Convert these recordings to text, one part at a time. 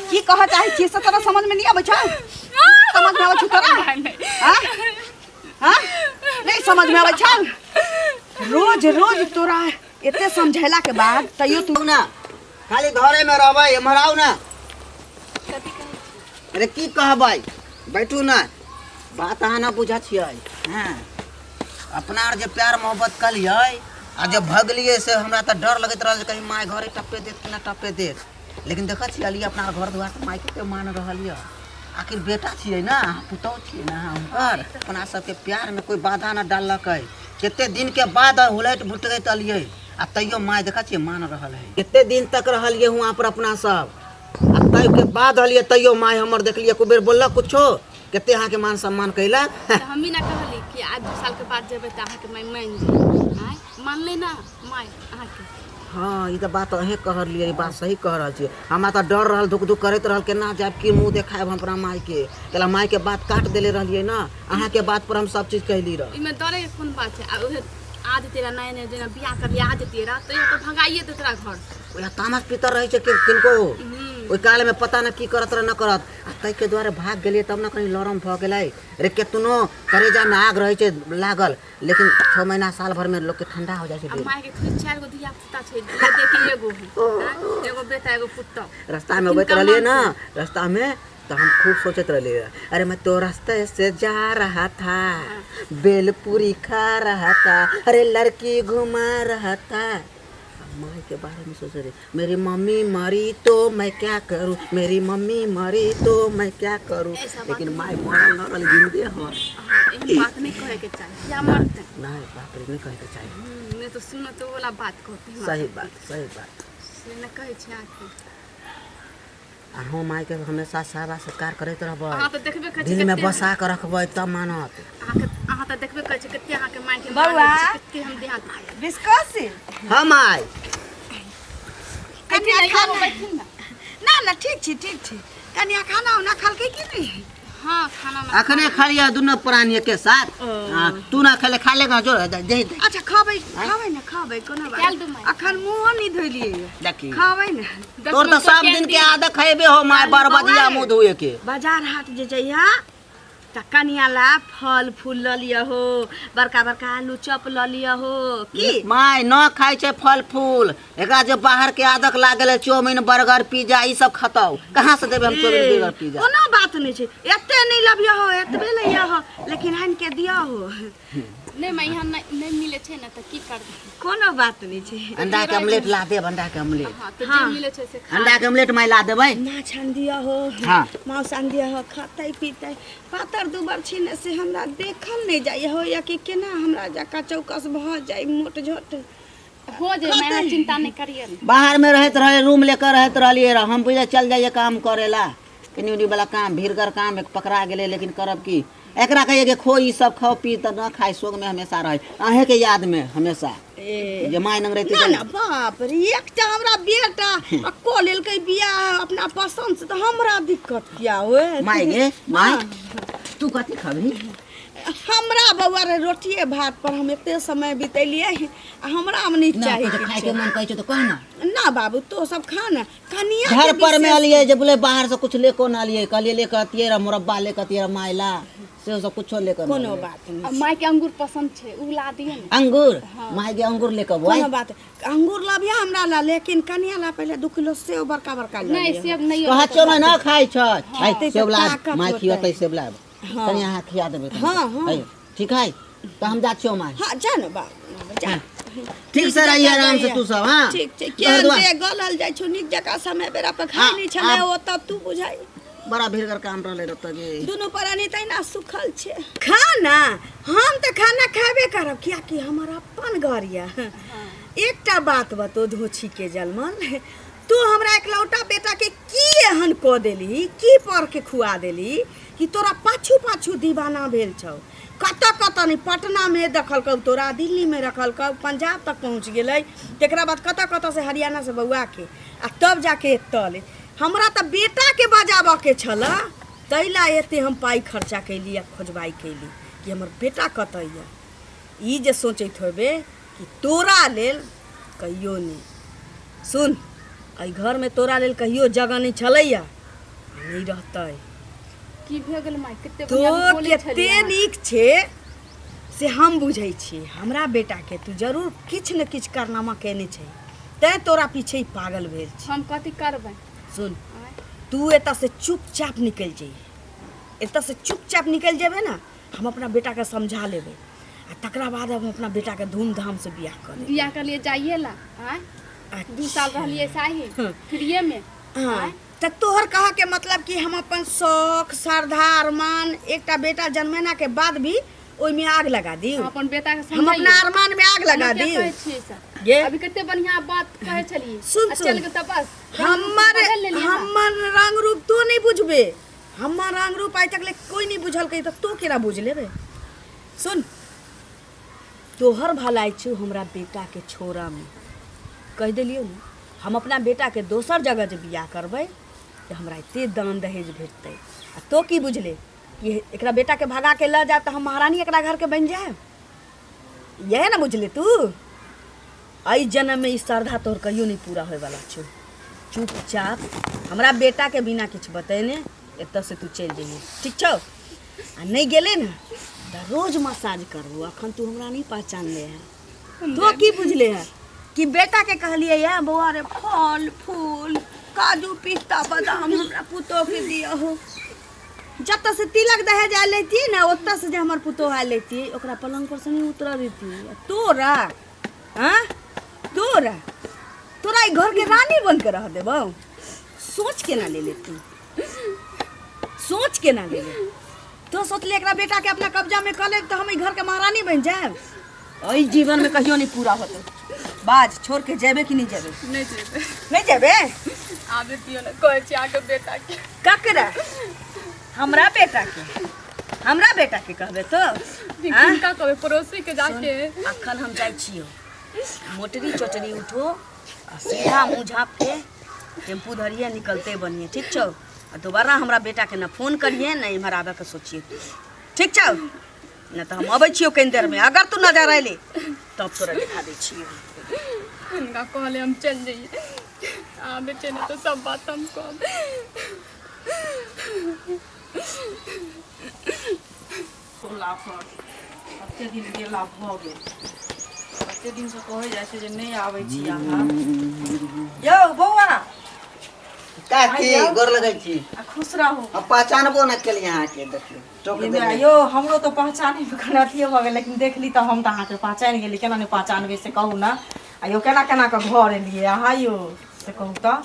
की कहऽ चाहै छियै से तोरा समझ में नहीं आबै छौ? समझ में आबै छौ तोरा? हाँ हाँ, नहीं समझ में आबै छौ? रोज रोज तोरा एते समझैला के बाद तैयो तू ना खाली घरे में रहबै, एम्हर आउ ना। अरे की कहबै, बैठू ना। बात अहाँ ना बुझै छियै। हँ, अपना आर जे प्यार मोहब्बत कलियै आ जब भगलियै से हमरा तऽ डर लगैत रहल जे कहीं माय घरे टप्पे देत कि ना टप्पे देत। लेकिन देखै छियै अलियै अपना आर घर दुआर तऽ माय कते मान रहल यऽ। आखिर बेटा छियै ना अहाँ, पुतहु छियै ना अहाँ हुनकर। अपना सबके प्यारमे कोइ बाधा ना डाललकै। कते दिनके बाद हुलैट भुटकैत अलियै आ तैयो माय देखै छियै मान रहल है। कते दिन तक रहलियै हुआँ पर अपना सब आ ताहिके बाद अलियै तैयो माय हमर देखलियै एको बेर बोललक कुछो? कते अहाँके मान सम्मान कैलक। तऽ हमही ना कहली कि आज 2 सालके बाद जेबै तऽ अहाँके माय मानि जाय। आँय, मानलै ना माय अहाँके? हँ, ई तऽ बात अहेँ कहलियै, ई बात सही कह रहल छियै। हमरा तऽ डर रहल, धुक धुक करैत रहल, केना जायब, की मुँह देखायब हम अपना मायके। कैला मायके बात काट देले रहलियै ने, अहाँके बात पर हम सब चीज कहली रह। एहिमे डरैके कोन बात छै? आ उहे आज तेरा नया नया जेना बियाह करलियै आज तेरा तैयो तऽ भगाइए देत तोरा घर। ओएह तामस पितर रहै छै किनको, ओहि कालमे पता नहि की करत रह न करत। आ ताहिके दुआरे भाग गेलियै तब ने कनि लरम भऽ गेलै। रे केतनो करेजामे आग रहै छै लागल, लेकिन 6 महीना साल भरमे लोकके ठंडा हो जाइ छै आ दिल। माय के थोड़ी 4 गो धिया पुता छै, देखी एगो है, आँय, एगो बेटा एगो पुतौ। रास्तामे अबैत किनका रहलियै ने मानतै? रास्तामे तऽ हम खूब सोचैत रहलियै, अरे मैं तो रास्ते से जा रहा था, बेलपूरी खा रहा था, अरे लड़की घुमा रहा था। माई के बारे में सोच रही, मेरी मम्मी मरी तो मैं क्या करूं, मेरी मम्मी मरी तो मैं क्या करूं। ऐसा बात लेकिन नहीं। माई मरल न रहल, जिंदे हर। हाँ, एहन बात नहीं कहे के चाही, क्या मरते? नहीं बाप रे, नहीं कहे के चाही। नहीं तो सुनो तो वाला बात कहते हैं। सही बात, सही बात। से न कहे छी अहाँके। अहूँ मायके हमेशा सेवा सत्कार करैत रहबै, अहाँ तऽ देखबे करै छी दिलमे कते। बसा कऽ रखबै तब मानत। अहाँके, अहाँ तऽ देखबे करै छी कते अहाँके मायके बौआ। मानै छी, कते हम देहात। विस्कोसी। हँ माय। कनिया बैठिन खाना ना, बैठिन ना। ना ना, ठीक छी, ठीक छी। कनिया खाना उना खलकै कि नहीं? हाँ, खाना ना। अखने खा लिया दुनू प्राणी के साथ। हाँ, तू ना खेले, खा लेगा जो दे दे। अच्छा, खाबै, खाबै ने, खाबै, कोनो बात कैल दू माय। अखन मुँहो नहीं धोलियै। देखी। खाबै ने। तोर तऽ सब दिन के आदत खैबे हो माय, बरबदिया मुँह धोए के। बाजार हाट जे जइहा तऽ कनिया ला फल फूल लऽ लिअ हो, बड़का बड़का आलू चॉप लऽ लिअ हो। की माय न खाइ छै फल फूल, एकरा जे बाहर के आदत लागल है, चाउमीन बर्गर पिज्जा ई सब खतौ। कहाँ से देबै हम चाउमीन बर्गर पिज्जा? कोनो बात नहीं छै, एते नहीं लबियो हो, एतबे लइयो हो, लेकिन आनि के दियो हो। नहीं माय, यहाँ नहीं नहीं मिले छै ना तऽ की करबै? कोनो बात नहीं छै। अंडा के ऑमलेट ला देब, अंडा के ऑमलेट। हाँ, तऽ जे मिले छै से खा। अंडा के ऑमलेट माय ला देबै। माछ आनि दिअ हो। हाँ। मांस आनि दिअ हो, खतै पीतै। पातर दुबर छी ने, से हमरा देखल नहीं जाइए हो या कि केना हमरा जकाँ चौकस भऽ जाय मोट झोट हो जे माय, अहाँ चिंता नहीं करिए ने। बाहर में रहैत रहे, रूम लेकर रहैत रहलियै रह हम, बुझे चल जाइए काम करेला, कनि उनी वाला काम, भीड़गर काम एक पकड़ा गेलै। लेकिन करब की? एकरा कहिए कि खो ई सब, खाओ पी, तऽ न खाय, सोग में हमेशा रहे, अहें के याद में हमेशा ए जे माय नंग रहती। ना ना, बाप रे, एकटा हमरा बेटा आ कऽ लेलकै बियाह अपना पसंद से तऽ हमरा दिक्कत किया होए? माय गे माय, तू कथी खबही? हमरा बौआ रे, रोटिए भात पर हम एते समय बितेलियै आ हमरा मे नहीं ना चाही कुछ खाय के किछु। मन कहै छै तऽ कह ना। ना बाबू, तो सब खा ना कनिया घर के पर में विशेष। अलियै जे बोले बाहर से कुछ लेको ना अलियै, कहलियै लेके अतियै रह, मुरब्बा लेके अतियै रह मायला, से सब कुछो लेके ना कोनो अलियै। बात नहीं। आ माय के अंगूर पसंद छै, उ ला दियौ ने। अंगूर माय के अंगूर लेके अबू। कोनो बात, अंगूर लबिया हमरा ला, लेकिन कनिया ला पहिले 2 किलो सेब बड़का बड़का लऽ नहीं लिअ। सेब नहीं। कहै छियौ माय ना खाइ छै। है तऽ सेब ला। ताकत माय होतै। खियतै सेब लाब। हाँ। कनि अहाँ खिया देबै कनि। हाँ, हाँ। है, ठीक है तऽ हम जा छियौ माय। हाँ, जा ने बाबू, जा। ठीक से रहिए आराम से तू सब। हाँ ठीक छै। घर केहन दुआर। दे गलल जाइ छौ, नीक जकाँ समय बेरा पर खाइ हाँ, नहि छलै। आब- ओ तब तू बुझाइ। बड़ा भीड़गर काम रहलै रह गे। दुनू प्राणी तहिना सुखल छै। खाना हम तऽ खाना खेबे करब, कियाकि हमर अपन घर यऽ। एकटा बात बतो धोछी के जलमल, तू हमरा एकलौटा बेटा के की एहन कऽ देली, की पढ़ के खुआ देली कि तोरा पाछू पाछू दीवाना भेल छौ? कतऽ कतऽ नहि, पटनामे देखलकौ तोरा, दिल्लीमे रखलकौ, पंजाब तक पहुँच गेलै, तकरा बाद कतऽ कतऽ से, हरियाणासँ बौआके, आ तब जाके एतऽ एलै। हमरा तऽ बेटाके बजाबऽके छलऽ, ताहि लए एते हम पाइ खर्चा कैली आ खोजबाइ कैली कि हमर बेटा कतऽ यऽ। ई जे सोचैत होबे कि तोरा लेल कहियो नहि, सुन, एहि घरमे तोरा लेल कहियो जगह नहि छलैया। नहि रहतै। की भऽ गेल माय? कते तो बढ़िआँ बोलै कते छलियै। नीक छै से हम बुझै छी। हमरा बेटाके तू जरूर किछु ने किछु कारनामा केने छै, तैँ तोरा पीछे ई पागल भेल छै। हम कथी करबै? सुन, आँय? तू एतऽ से चुपचाप निकलि जइहे। एतऽ से चुपचाप निकलि जेबै ने, हम अपना बेटाके समझा लेबै आ तकरा बाद हम अपना बेटाके धूमधामसँ बियाह कऽ लेबै। बियाह करलियै जाइए ला? आँय, 2 साल रहलियै साही फ्रीए में। हाँ, तऽ तोहर कहऽके मतलब कि हम अपन शौक श्रद्धा अरमान एकटा बेटा जन्मेनाके बाद भी ओहिमे आग लगा दी? हम अपन बेटा के हम अपना अरमान में आग लगा दी? कहै छियै सर? गे अभी कते बढ़िया बात कहै छलियै। सुन, आ सुन। चल गेल तऽ बस हमर बदल लेलियै अहाँ। हमर रंग रूप तो नहीं बुझबे। हमर रंग रूप आइ तक ले कोई नहीं बुझलकै, तऽ तू केना बुझ लेबे? सुन, तोहर भलाई छौ हमरा बेटा के छोड़ा में। कहि देलियौ ने, हम अपना बेटा के दोसर जगह जे बियाह करबै तऽ हमरा एते दान दहेज भेटतै। आ तो की बुझले कि एकरा बेटा के भगा के लऽ जायब तऽ हम महारानी एकरा घर के बनि जायब? यह ने बुझले तू? एहि जन्म में ई श्रद्धा तोहर कहियो नहीं पूरा होयवाला छौ। चुपचाप हमरा बेटा के बिना किछु बतेने एतऽ से तू चलि जइहे, ठीक छौ? आ नहि गेले ने तऽ रोज मसाज करबो। अखन तू हमरा नहीं पहचानले है। तो की बुझले है कि बेटा के कहलिए या बौआ रे, फल फूल काजू पिस्ता बादाम हमरा पुतोह के दिया हो। जतऽ से तिलक दहेज आयल लेती ने, ओतऽ से जे हमर पुतोह आयल लेती, ओकरा पलंग पर से नहीं उतरऽ देती। आ तोरा, हाँ, तोरा तोरा ई घर के रानी बन के रह देबौ? सोच के ना ले ले तू, सोच के ना ले ले तो। सोचले एकरा बेटा के अपना कब्जा में कऽ लेब तऽ हम ई घर के महारानी बनि जायब। एहि जीवन में कहियो नहीं पूरा होतौ। बाज, छोड़ के जेबे कि नहीं जेबे? नहि जेबै। नहीं जेबे? आबे दियौ ने, कहै छी अहाँके बेटा के। ककरा? हमरा बेटा के? हमरा बेटा के कहबे तो? आँ? किनका कहबै, पड़ोसी के जाके? अखन हम जाइ छियौ, मोटरी चोटरी उठो आ सीधा मुँह झाँप के टेम्पू धरिए, निकलते बनिए, ठीक छौ? आ दोबारा हमरा बेटाके न फोन करिए, न इम्हर आबैके सोचिए, ठीक छौ? न तऽ हम अबै छियौ कनि देरमे। अगर तू नजर अयली तब तोरा देखा दै छियौ। हुनका कहले हम चलि जइयै, आबै छै ने तऽ सब बात हम कहब। टोला पर कते दिन गेला भऽ गेल, कते दिनसँ कहै जाइ छै जे नहि आबै छी अहाँ। यौ बौआ। काकी, गोर लगै छी। आ खुश रहू। हम पहचानबो न केलियै अहाँके, देखियौ टोक ये देलियै। यौ, हमरो तऽ पहचाने मे कनि अथिये भऽ गेल, लेकिन देखली तऽ हम तऽ अहाँके पहचानि गेली। केना नहि पहचानबै से कहू ने। आ यौ, केना केना कऽ घर एलियै अहाँ यौ, से कहू तऽ?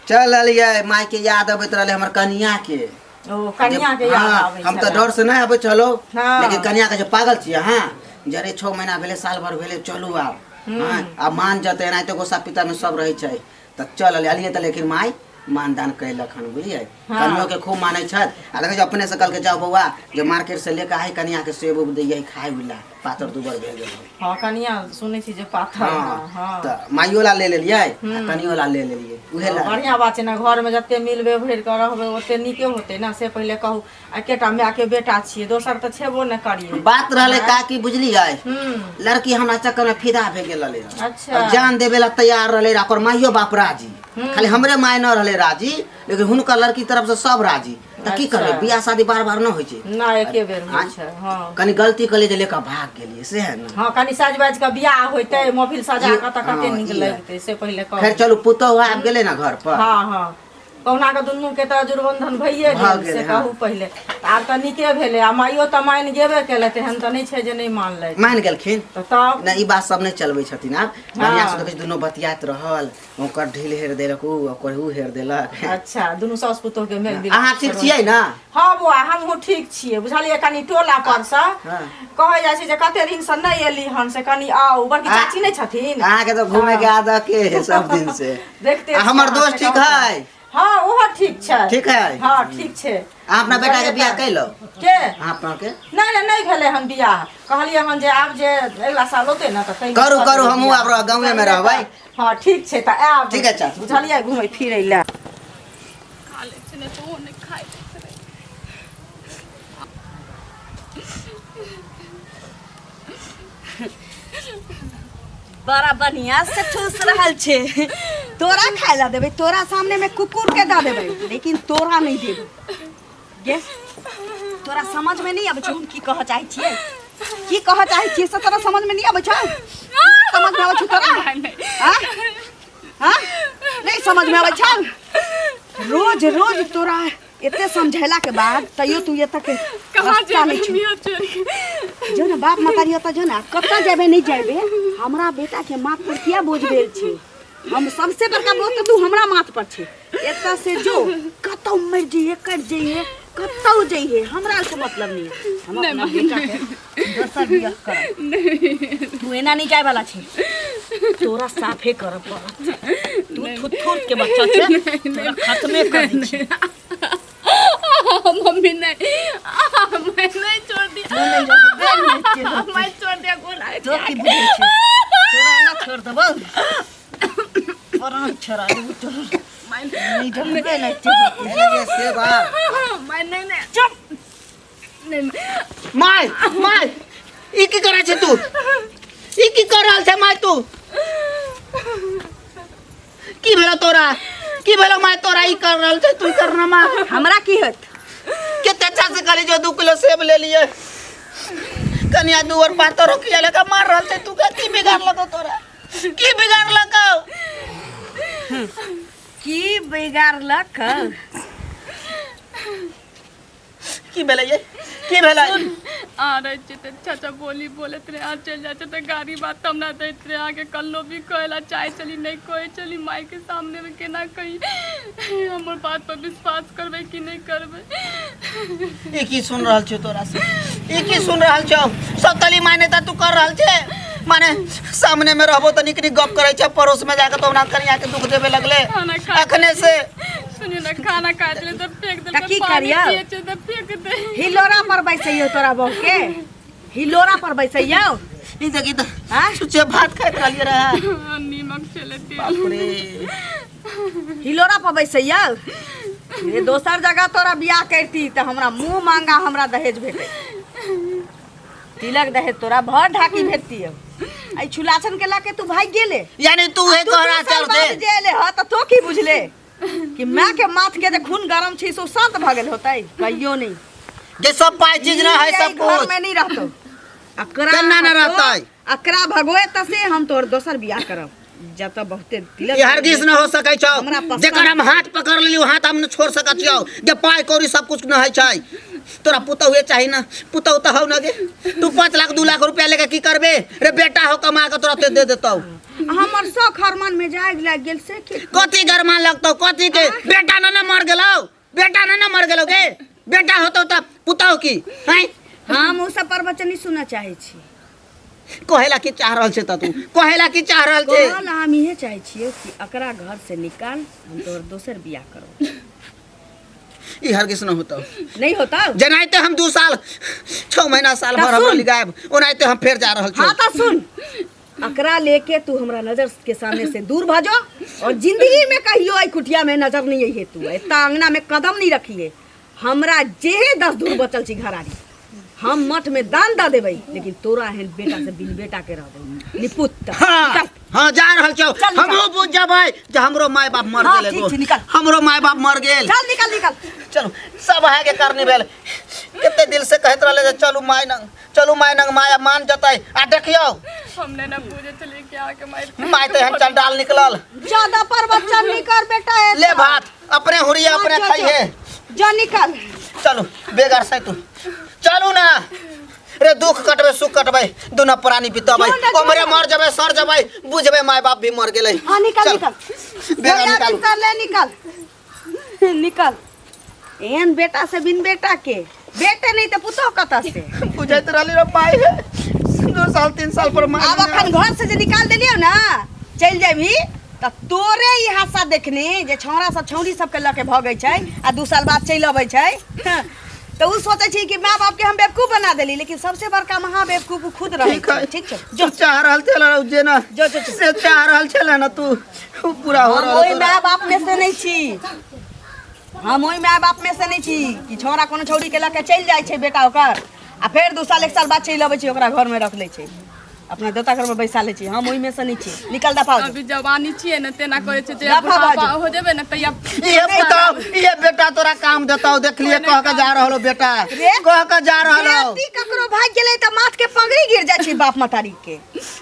चल एलियै, माय के याद अबैत रहलै हमर कनिया के। ओ, कनिया के याद हाँ, आबै हम तऽ छलै। डर से नहि अबै छलहुँ। लेकिन कनिया कहै छै, पागल छियै अहाँ? जरे 6 महीना भेलै, साल भर भेलै, चलू आब। हाँ, आब मान जेतै, एनाहिते गोसा पिता में सब रहै छै। तऽ चल एलियै तऽ, लेकिन माय मानदान कयलक हन, बुझलियै? कनियो के खूब मानै छथि। आ देखै छी, अपने से कहलकै, जाओ बौआ, जे मार्केट से लेके आइ कनिया के सेब उब दैयै खाय ला, पातर दुबर भेल गेल। हँ, कनिया सुनै छी जे पाथर। हाँ। हँ। तऽ माइयो ला ले लेलियै आ कनियो ला ले लेलियै, उहे ला। बढ़िआँ बात छै ने, घरमे जते मिलबै भरि कऽ रहबै ओते नीके होतै ने। से पहिले कहू, एकेटा मायके बेटा छियै, दोसर तऽ छेबो नहि करियै। बात रहलै काकी, बुझलियै? हूँ। लड़की हमरा चक्कर में फिदा भए गेल रहलै। अच्छा। और जान देवे ला तैयार रहलै, ओकर माइयो बाप राजी, खाली हमरे माय न रहलै राजी, लेकिन हुनकर लड़की तरफ से सब राजी। तऽ की करबै, बियाह शादी बार बार न होइ छै। ना, एके बेर होइ छै, हँ। कनि गलती कलियै जे लेकर भाग गेलियै, से है ने। हँ, कनि साज बाजि कऽ बियाह होइतै, मोफिल सजा कऽ, तऽ कते हँ, नीक ई है। लगतै, से पहिले कहू। खैर चलू, पुतोहु आबि गेलै ने घर पर। हँ हँ, कहुना कऽ दुनू के तऽ जुड़बंधन भइए भऽ गेल। गेलै, से हँ। कहू पहिले, तऽ आब तऽ नीके भेलै। आ माइयो तऽ मानि गेबे केलै, तेहन तऽ नहि छै जे नहि मानलै। मानि गेलखिन। तऽ तब नहि, ई बात सब नहि चलबै छथिन आब। बढ़िआँ से देखै छी दुनू बतियाइत रहल, ओकर ढील हेर देलक उ, ओकर उ हेर देलक। अच्छा, दुनू साउस पुतोह के मेल अहाँ ठीक छियै ने? हँ बौआ, हमहूँ ठीक छियै, बुझलियै? कनि टोला पर से कहै जाइ छै जे कते दिन से नहि एली हन, से कनि आउ। बड़की चाची नहि छथिन? अहाँके तऽ घूमे के आदत है सब दिन से। देखते आ हमर छियै दोस्त अहाँ ठीक से। है? हँ, ओहो ठीक छै। ठीक है? हँ, ठीक छै। अहाँ अपना बेटा के बियाह कैलो? के? अहाँ अपना के। नहि नहि, नहि भेलै हन बियाह। कहलियै हन जे आब जे अगिला साल औतै ने तऽ ताहिमे करू, कऽ करू, देबै हमहूँ बियाह। आब गाँवे मे रहबै। हँ, ठीक छै, तऽ आयब। ठीक है, चाची। बुझलियै, घुमै फिरै लए। खा लै छै ने तऽ ओ नहि खाइ दैत रहै। बड़ा बढ़िया से ठूस रहल छै। तोरा खाय ला देबै, तोरा सामने में कुकुर के दऽ देबै, लेकिन तोरा नहीं देबै। गे तोरा समझ में नहीं आबै छौ हम की कहऽ चाहै छियै, की कहऽ चाहै छियै से तोरा समझ में नहीं आबै छौ? समझ में आबै छौ तोरा? हाँ हाँ नहीं समझ में आबै छौ? रोज रोज तोरा एते समझेला के बाद तैयो तू एतऽ के कहाँ रास्ता नहि जेबै छौ। मियाँ छोड़ के? जो ने बाप महतारी ओतऽ जो ने, कतऽ जेबै नहि जेबै, हमरा बेटा के माथ पर किया बोझ भेल छै? हम सबसे बड़का बोझ तऽ तू हमरा माथ पर छै। एतऽ से जो कतौ मरि जइहे, कटि जइहे, कतौ जइहे, हमरा ओहिसँ मतलब नहि है। हम अपना बेटा के दोसर बियाह करब। तू एना नहि जाय वाला छै, तोरा साफे करऽ पड़त। तू थुथुर के बच्चा छै, तोरा खत्मे कर दै छी। मम्मी नहीं, मैं नहीं छोड़ दिया, तू नहि रहबे नहि छै। मैं छोड़ दिया गोला। तो की बुझै छै? तोरा एना छोड़ देबौ, प्राण छोड़ा देबौ तोरा। नहीं रहबे नहि छै। ये सेवा मैं नहीं नहीं, चुप नहीं। My my, ई की करै छै तू? ई की कर रहल छै my? तू की भेलो तोरा? की भेलो my तोरा? ई कर रहल छै तू करना माँ? हमरा की होत? कते अच्छा से कहली जो 2 किलो सेब ले लिए, कनिया दू और पातर रोकिया लगा मार रहल छै। तू के की बिगाड़ लगो तोरा? की बिगाड़ लगो? की बिगाड़लक? की भेलै ये? की भेलै? आ रहे छियै तऽ चाचा बोली बोलैत रहे, आ चलि जाइ छै तऽ गाड़ी बात हमरा दैत रहे। अहाँके कल्लो भी कहला चाय चली, नहि कहै छली। मायके सामनेमे केना कही? हमर बात पर विश्वास करबै कि नहि करबै? ई की सुन रहल छौ तोरा से? ई की सुन रहल छौ? सब तली माने त तू कर रहल छे, माने सामने में रहबो त निक निक गप करै छै, पड़ोस में जाके तो हमरा कनिया के दुख देबे लगले। खाना खा अखने से सुनियो ने, खाना खाइ छलै तऽ फेंक तऽ देलकै। की पानी करियौ? पियै छै तऽ फेंक दे। हिलोरा पर बैसैयौ, तोरा बहू के हिलोरा पर बैसैयौ। ई देखी त हाँ? छुच्छे भात खाइत रहलियै रहे। नीमक छलै तेल। बाप रे। हिलोरा पर बैसैयौ। ये दोसर जगह तोरा बियाह करती तऽ हमरा मुँह मांगा हमरा दहेज भेटै, तिलक दहेज तोरा भर ढाकी भेटती। एहि छुलाछन के लके तू भागि गेले। यानी तू हे तू कहरा 2 साल चलते बाद जे एले ह तऽ तो की बुझले कि माय के माथ के जे खून गरम छै से ओ शांत भऽ गेल होतै? कहियो नहि। जे सब पाई चीज ना है ई सब घर कुछ में नहीं रहतो। अकरा केना ना हतो, रहतै? अकरा भगवे त से हम तोहर दोसर बियाह करब, जतऽ बहुते तिलक ई हरगिज न हो सकै छौ। हमरा पसंद जेकर हम हाथ पकड़ लेलियो, हाथ हम न छोड़ सकै छियौ। जे पाई कौड़ी सब कुछ न होइ छै। तोरा पुतहुए चाही ना? पुतहु तऽ हौ न गे। तू 5 लाख 2 लाख रुपया लेके की करबे रे? बेटा हो, कमा के तोरा ते दे देतौ। हमर शौक हरमान में जाग लाग गेल से की? कथी गरमा लगतौ? कथी के बेटा न न मर गेलौ? बेटा न न मर गेलौ गे? बेटा होतौ तऽ पुतहु की हैं? हम उ सब प्रवचन नहीं सुनऽ चाहै छी। कहेला की चाह रहल छै त तू कहेला की चाह रहल छै? कहल हम इहे चाहै छियै कि अकरा घर से निकाल, हम तोहर दोसर बियाह करब। ई हरगिज न होतौ। नहीं होता? जेनाहिते हम 2 साल 6 महीना साल भर तऽ हम सुन। गायब, ओनाहिते हम फेर जा रहल हाँ छी। तो सुन, अकरा लेके तू हमरा नजर के सामने से दूर भजो और जिंदगी में कहियो आई कुटिया में नजर नहीं आई है। तू इतना अंगना में कदम नहीं रखिए। हमरा जेहे 10 धूर बचल छी घरारी, हम मठ में दान दऽ देबै, लेकिन तोरा एहन बेटा से बिन बेटा के रहबै निपुत। हाँ हाँ, जा रहल छौ। चल, निकल। हमहूँ बुझ जेबै जे हमरो माय बाप मर हाँ, गेल। ठीक एगो छै, निकल। हमरो माय बाप मर गेल। चल, निकल निकल। चलू, सब अहाँके करनी भेल। कते दिल से कहैत रहले जे चलू माय नंग, चलू माय नंग, माय मान जतै आ देखियौ। हम नहि ने बुझै छलियै कि अहाँके मारि माय तऽ एहन चंडाल निकलल। ज्यादा प्रवचन नहीं कर बेटा एतऽ। ले भात अपने हुरिया अपने जो, जो। खाइहे। जो निकल। चलू बेगर से तू चलू ना रे। दुख कटबै, सुख कटबै, दुनू प्राणी बितबै। जो ना, जो उमरे ना। मर जेबै, सर जेबै, बुझबै माय बाप भी मर गेलै। हाँ, निकल। चल। निकल। बेगर गोरिया निकालू। बिस्तर ले, निकल निकल। एहन बेटा से बिन बेटा के, बेटे नहीं तऽ पुतोह कतऽ से? बुझैत रहली रे माय हे, 2 साल 3 साल पर माय। आब अखन घर से जे निकाल देलियौ ना, चलि जेबही तऽ तोरे ई हादसा देखने जे छौड़ा सब छौड़ी सबके लऽ के भगै छै आ 2 साल बाद चलि अबै छै, तऽ उ सोचै छै कि माय बाप के हम बेवकूफ बना देली, लेकिन सबसे बड़का महा बेवकूफ उ खुद रहै ठीक है। छै। ठीक छै। जो चाह रहल छल जे ना जो, जो, जो। से चाह रहल छल ना तू, उ पूरा हो हम रहल ओहि तोरा। माय बाप में से नहीं छी, हम ओहि माय बाप में से नहीं छी कि छौड़ा कोनो छौड़ी के लऽ के चलि जाइ छै बेटा ओकर आ फेर 2 साल एक साल बाद चलि अबै छै, ओकरा घर में रख लै छै। अपना देवता घर में बैसा लै छी, हम ओहिमे से नहीं छी। निकल दफा हो जो। अभी जवानी छियै ने, तेना करै छै जे दफा बुढ़ापा बाजू। हो जेबै ने तैया। ये पुतौ, ये बेटा तोरा काम देतौ, देखलिए कह के जा रहलो बेटा, रे। कह के जा रहलो। बेटी ककरो भाग गेलै तऽ माथ के पगड़ी गिर जाइ छै बाप मतारी के,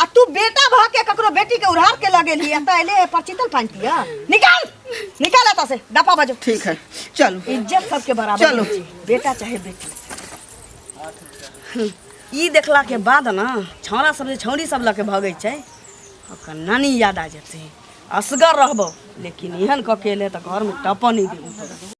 आ तू बेटा भऽ के ककरो बेटी के उधार के लगेली, आ तऽ एले है परचितल पानि पिया। निकाल, निकाल एतऽ से, दफा बजो। ठीक है, चलू। इज्जत सबके बराबर चलू। होइ छै, बेटा चाहे बेटी। ई देखला के बाद ना छौड़ा सब जे छौड़ी सब लऽ के भगै छै, ओकर नानी याद आ जेतै। असगर रहबो, लेकिन एहन कऽ के एले तऽ घरमे टपऽ नहि देबो तोरा।